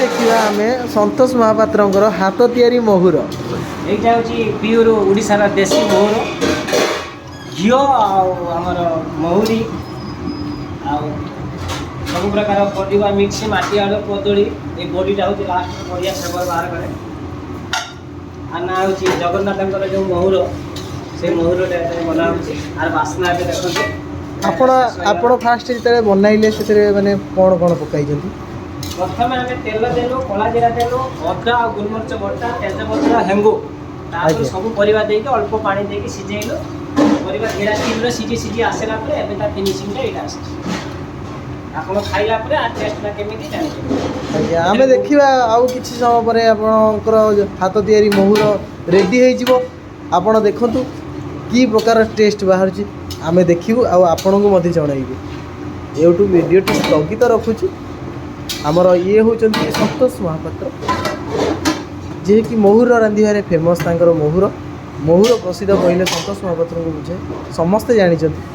ଦେଖିବା ଆମେ ସନ୍ତୋଷ ମହାପାତ୍ରଙ୍କର ହାତ ତିଆରି ମହୁର। ଏଇଟା ହେଉଛି ପିଓର ଓଡ଼ିଶାର ଦେଶୀ ମହୁର ଘିଅ ଆଉ ଆମର ମହୁରି ଆଉ ସବୁ ପ୍ରକାର ପରିବା ମିକ୍ସ, ମାଟି ଆଳୁ, କଦଳୀ। ଏଇ ବଡ଼ିଟା ହେଉଛି ଲାଷ୍ଟ, ବଢ଼ିଆ ଫ୍ଲେଭର ବାହାର କରେ। ଆଉ ନା ହେଉଛି ଜଗନ୍ନାଥଙ୍କର ଯେଉଁ ମହୁର, ସେଇ ମହୁରଟା ଏଥିରେ ବନା ହେଉଛି। ଆର ବାସ୍ନା ଏବେ ଦେଖନ୍ତୁ। ଆପଣ ଫାଷ୍ଟ ଯେତେବେଳେ ବନାଇଲେ, ସେଥିରେ ମାନେ କ'ଣ କ'ଣ ପକାଇଛନ୍ତି? ପ୍ରଥମେ ଆମେ ତେଲ ଦେଲୁ, କଳା ଜିରା ଦେଲୁ, ଅଦା ଆଉ ଗୋଲମରିଚ ବଟା, ତେଜପତ୍ର, ହେଙ୍ଗୁ। ତାପରେ ସବୁ ପରିବା ଦେଇକି ଅଳ୍ପ ପାଣି ଦେଇକି ସିଝେଇଲୁ। ପରିବା ଧୀରା ଷ୍ଟିମ୍ରେ ସିଝି ସିଝି ଆସିଲା ପରେ ଏବେ ତା ଫିନିସିଂଟା ଏଇଟା ଆସିଛି। ଆପଣ ଖାଇଲା ପରେ ଆ ଟେଷ୍ଟଟା କେମିତି ଜାଣିପାରିବେ। ଆଜ୍ଞା, ଆମେ ଦେଖିବା, ଆଉ କିଛି ସମୟ ପରେ ଆପଣଙ୍କର ହାତ ତିଆରି ମହୁର ରେଡ଼ି ହେଇଯିବ। ଆପଣ ଦେଖନ୍ତୁ କି ପ୍ରକାର ଟେଷ୍ଟ ବାହାରୁଛି। ଆମେ ଦେଖିବୁ ଆଉ ଆପଣଙ୍କୁ ମଧ୍ୟ ଜଣାଇବୁ। ଏଇଠୁ ଭିଡ଼ିଓଟି ସ୍ଥଗିତ ରଖୁଛୁ। ଆମର ଇଏ ହେଉଛନ୍ତି ସନ୍ତୋଷ ମହାପାତ୍ର, ଯିଏକି ମହୁର ରାନ୍ଧିବାରେ ଫେମସ୍। ତାଙ୍କର ମହୁର ପ୍ରସିଦ୍ଧ କହିଲେ ସନ୍ତୋଷ ମହାପାତ୍ରଙ୍କୁ ବୁଝାଏ, ସମସ୍ତେ ଜାଣିଛନ୍ତି।